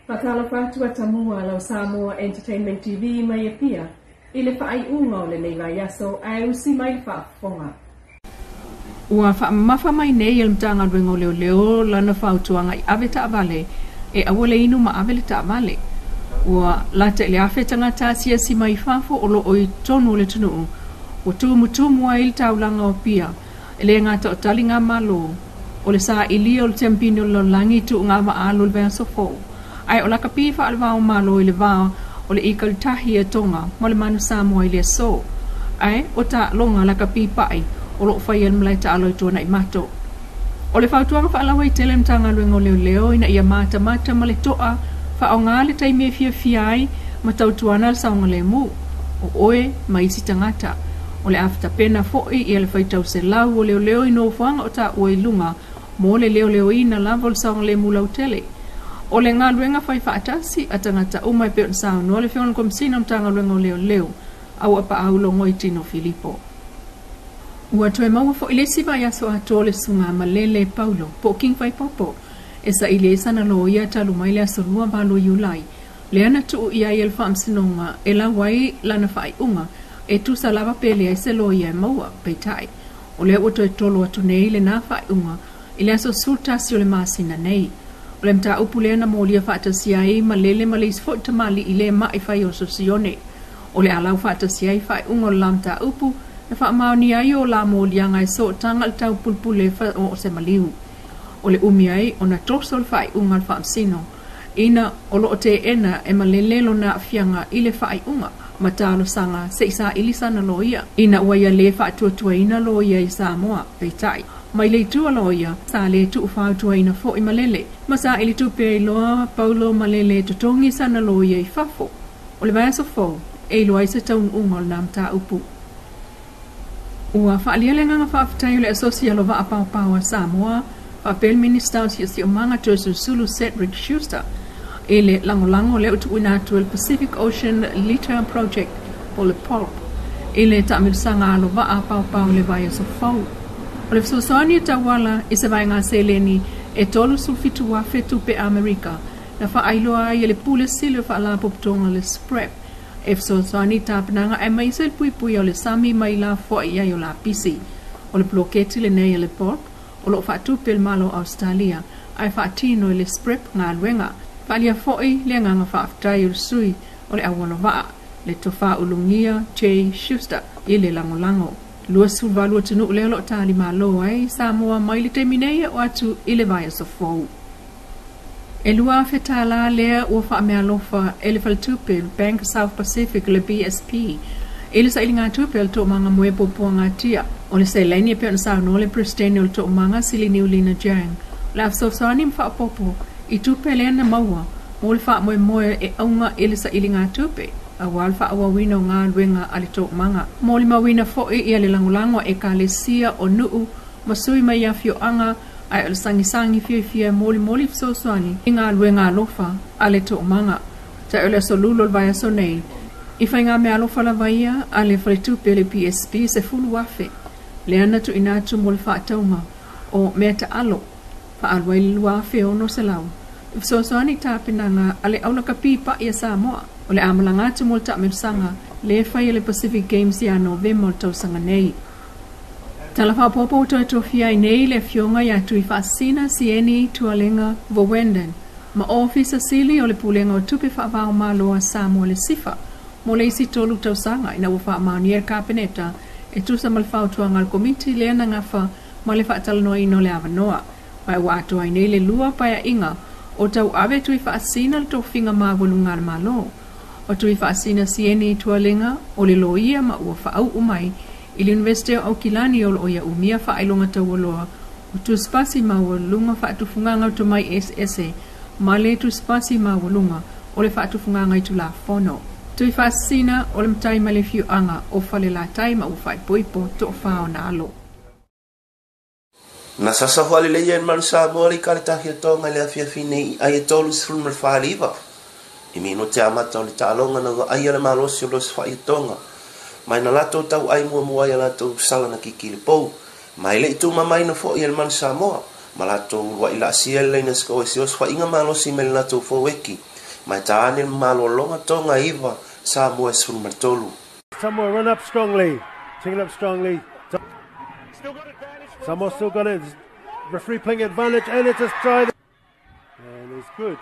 Faatalofa atu atamua lau Samoa Entertainment TV mai Apia i le faaiuga o lenei vaiaso ae usi mai le faafofoga. Ua faamamafa mai nei e le Matagaluega o Leoleo lana fautuaga i ave taavale e aua le inu ma ave le taavale. Ua lata i le 1,000 tagata asiasi mai fafo o lo o i totonu o le atunuu ua tumutumu ai le taulaga o Apia e le gata o taligamalo o le sailia o le Tiampini o le Lalolagi i tuugavaalu i le vaiaso fou ae o lakapi faalevao malo i le va o le Ikalitahi e Tonga ma le Manu Samoa i le aso ae o taaloga lakapi pa'i o loo faia i le malae taalo i Tuanaimato. O le fautuaga faalauaitele a le Matagaluega o Leoleo ina ia matamata ma le to'a faaaoga le taimi e fiafia ai ma tautuana le saogalemu o oe ma isi tagata. O le a tapena fo'i ia le faitau selau o leoleo i nofoaga o taua i luga mo le leoleoina lava o le saogalemu lautele. O le galuega fai faatasi a tagata uma e pei ona saunoa le Afioga i le Komesina o Matagaluega o Leoleo Auapaau Logoitino Filipo. Ua toe maua fo'i le isi vaiaso atoa o le Susuga Malele Paulo po o King Faipopo e saili ai sana loia talu mai le aso 28 Iulai lea na tuu i ai e le Faamasinoga e lau ai lana faaiuga e tusa lava pe leai se loia e maua. Peitai, o lea ua toe tolo atu nei lena faaiuga i le aso 11 o le masina nei. O le mataupu lea na molia faatasi ai Malele ma le isi fo'i tamalii le ma'i fai o Sosione. O le a lau faatasi ai faaiuga o le la mataupu na faamaonia ai o la moliaga e sootaga i le taupulepule o se maliu. O le umi ai ona toso le faaiuga a le Faamasino ina o loo teena e Malele lona aafiaga i le faaiuga ma talosaga se i saili sana loia ina ua ia lē faatuatuaina loia i Samoa. Peitai, mai le itu a loia sa lē tuufautuaina fo'i Malele ma saili tupe ai loa Paulo Malele e totogi sana loia i fafo. O le vaiaso fou e iloa ai se taunuuga o lena mataupu. Ua faaalia le agaga faafetai o le Asosi Alovaa Paopao a Samoa faapea le Minista o Siosiomaga Toeolesulusulu Cedric Schuster i le lagolago lea ua tuuina atu e le Pacific Ocean Litter Project po o le POLP i le taamilosaga alovaa paopao i le vaiaso fou. O le fesoasoani e tauala i se vaega seleni e 37,000 tupe Amerika na faailoa ai e le Pule Sili o Faalapotopotoga le SPREP e fesoasoani i tapenaga aemaise le puipuia o le sami mai lafoai i ai o lapisi. O le poloketi lenei a le POLP o loo faatupe e le Malo o Ausetalia ae faatino e le SPREP galuega. Faaalia fo'i le agaga faafetai o le sui o le aualovaa le Tofa Ulugia J. Schuster i le lagolago. 28 atunuu lea o loo talimalo ai Samoa mai le taimi nei e oo atu i le vaiaso fou. E 2,000 tālā lea ua faameaalofa e le Faletupe Bank South Pacific le BSP i le sailigatupe o le Toomaga Moe Puapuagatia. O le seleni e pei ona saunoa le Peresetene o le Toomaga Siliniu Lina Jiang, o le a fesoasoani ma faaopoopo i tupe lea na maua mo le faamoemoe e auga i le sailigatupe auā le faaauauina o galuega a le Toomaga. Molimauina fo'i ia le lagolago a Ekalesia o nuu ma sui mai afioaga ae o le sagisagi fiafia e molimoli fesoasoani i galuega alofa a le Toomaga. Tai o le aso Lulu o le vaiaso nei i faigameaalofa lava ia a le Faletupe le BSP 10,000 lea na tuuina atu mo le faatauga o mea taalo faaalu ai le 2,600 i fesoasoani i tapenaga a le aulakapi pa'i a Samoa o le a malaga atu mo le taamilosaga lea e fai e le Pacific Games ia Novema o le tausaga nei. Tala faaopoopo ua toe tofia ai nei le Afioga ia Tuifaasisina Sieni Tualega Verwenden ma Ofisa Sili o le Pulega o Tupe Faavaomalo a Samoa le SIFA mo le isi 3 tausaga ina ua faamaonia e le Kapeneta e tusa ma le fautuaga a le Komiti lea na gafa ma le faatalanoaina o le avanoa. Ma ua atoa ai nei le 2 paeaiga o tauave Tuifaasisina le tofiga maualuga a le Malo. O Tuifaasisina Sieni Tualega o le loia ma ua faauu mai i le Universite o Aukilani o loo ia umia faailoga taualoa o tusipasi maualuga faatufugaga o tomai eseese ma le tusipasi maualuga o le faatufugaga i Tulafono. Tuifaasisina o le matai mai le afioaga o Falelatai ma ua faaipoipo toafa ona alo. Na sasa faaleleia e le Manu Samoa le Ikaletahi o Tonga i le afiafi nei i ai e 34 i minute amata o le taaloga na vaaia le malosi o le osofai o Tonga mai na latou tauai muamua ai a latou sala na kiki i le pou ma e le i tumamaina foi e le Manu Samoa ma latou uluai laasia le laina sikoa i se osofaiga malosi mai le latou foueki. Ma e tāne le malologa Toga 9, Samoa 13. Samoa run up strongly. Take it up strongly. Samoa still got it. Referee playing advantage, and it's a try. And it's good.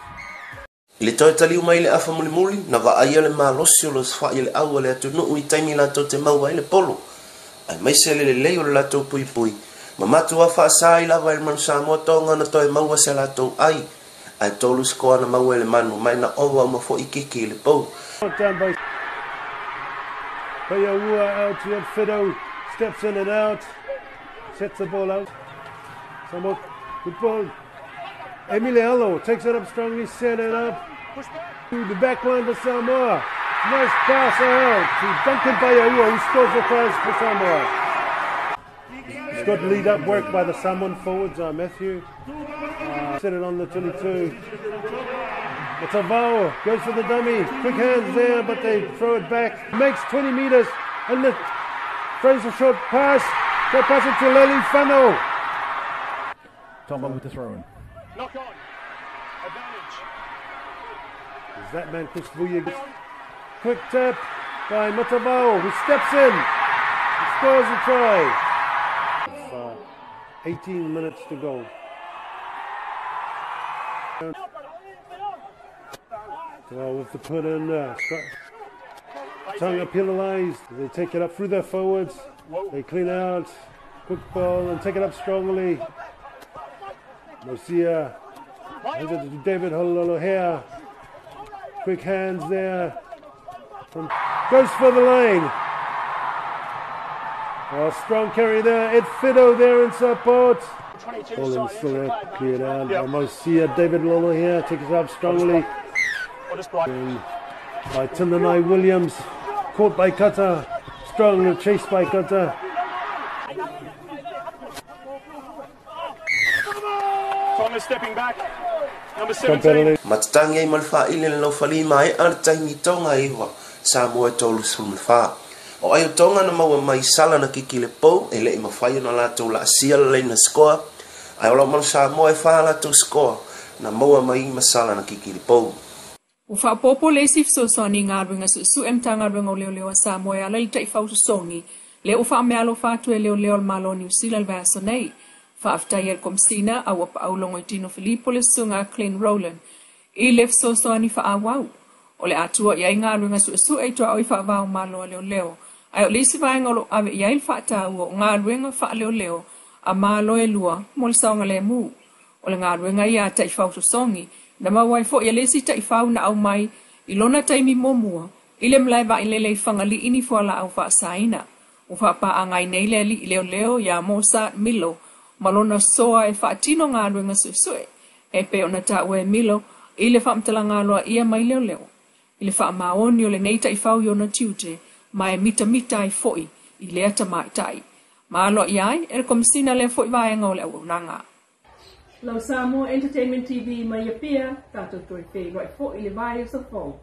I le toe taliu mai le afa mulimuli, na vaaia le malosi o le osofai le au a le atunuu i taimi latou te maua ai le polo, aemaise le lelei o le latou puipui, ma matuā faasā ai lava e le Manu Samoa Toga na toe maua se latou ai, ae 3 sikoa na maua e le Manu, ma e na ova uma foi kiki i le pou. Down by Payaua out to Fido, steps in and out, sets the ball out. Samoa, good ball. Emiliano takes it up strongly, set it up to the back line for Samoa. Nice pass out to Duncan Payaua, who scores the tries for Samoa. It's got lead up work by the Samoan forwards, Matthew. Set it on the 22. Matavao goes for the dummy. Quick hands there, but they throw it back. Makes 20 meters and the throws a short pass. They pass it to Lele Fano. Tonga with the throw in. Knock on. Advantage. Is that man Chris Vuye? Quick tap by Matavao, who steps in. He scores a try. It's, 18 minutes to go. Well, with the put in, Tonga penalised. They take it up through their forwards. They clean out. Quick ball and take it up strongly. Mosia hands it to David Hololohea. Quick hands there. From goes for the line. Oh, strong carry there. Ed Fido there in support. Ball in still there, cleared out. Yep. Mosia, David Lolohea takes it up strongly. By Tindanai Williams. Caught by Kata. Strongly chased by Kata. Thomas stepping back. Number 17. Matatangi ai ma le faaili le laufali ma e a le taimi Toga 9, Samoa 34. O ai o Toga na maua mai sala na kiki le pou, e le'i mafai ona latou laasia le laina sikoa, ae o lau manu Samoa e 4 latou sikoa na maua mai ma sala na kiki le pou. Ua faaopoopo le isi fesoasoani i galuega suesue Matagaluega o Leoleo a Samoa e ala i le taifau tosogi le ua faameaalofa atu e leoleo o le Malo o Niu Sila le vaiaso nei. Faafetai ai le Komisina a ua paaulogo i Tino Filipo le susuga a Clint Rowland i le fesoasoani faaauau. O le atua i ai galuega suesue i tuaoi faavao malo a leoleo, ae o le isi vaega o loo ave i ai le faataua o galuega faaleoleo a malo e lua mo le saogalemu. O le galuega ia a taifau tosogi na maua ai foi e le isi taifau na aumai i lona taimi muamua i le malae vaailele i Fagalii ni fualaau faasaina. Ua faapaaga ai nei le alii leoleo iā Mosart Milo ma lona soa e faatino galuega suesue e pei ona taua e Milo i le faamatalaga aloaia mai leoleo i le faamaoni o lenei taifau i ona tiute ma e mitamita ai foi i lea tamaitai. Ma aloaia ai e le Komisina lea foi vaega o le auaunaga. Lau Samoa Entertainment TV mai Apia, tatou toe feiloai foi i le vaiaso fou.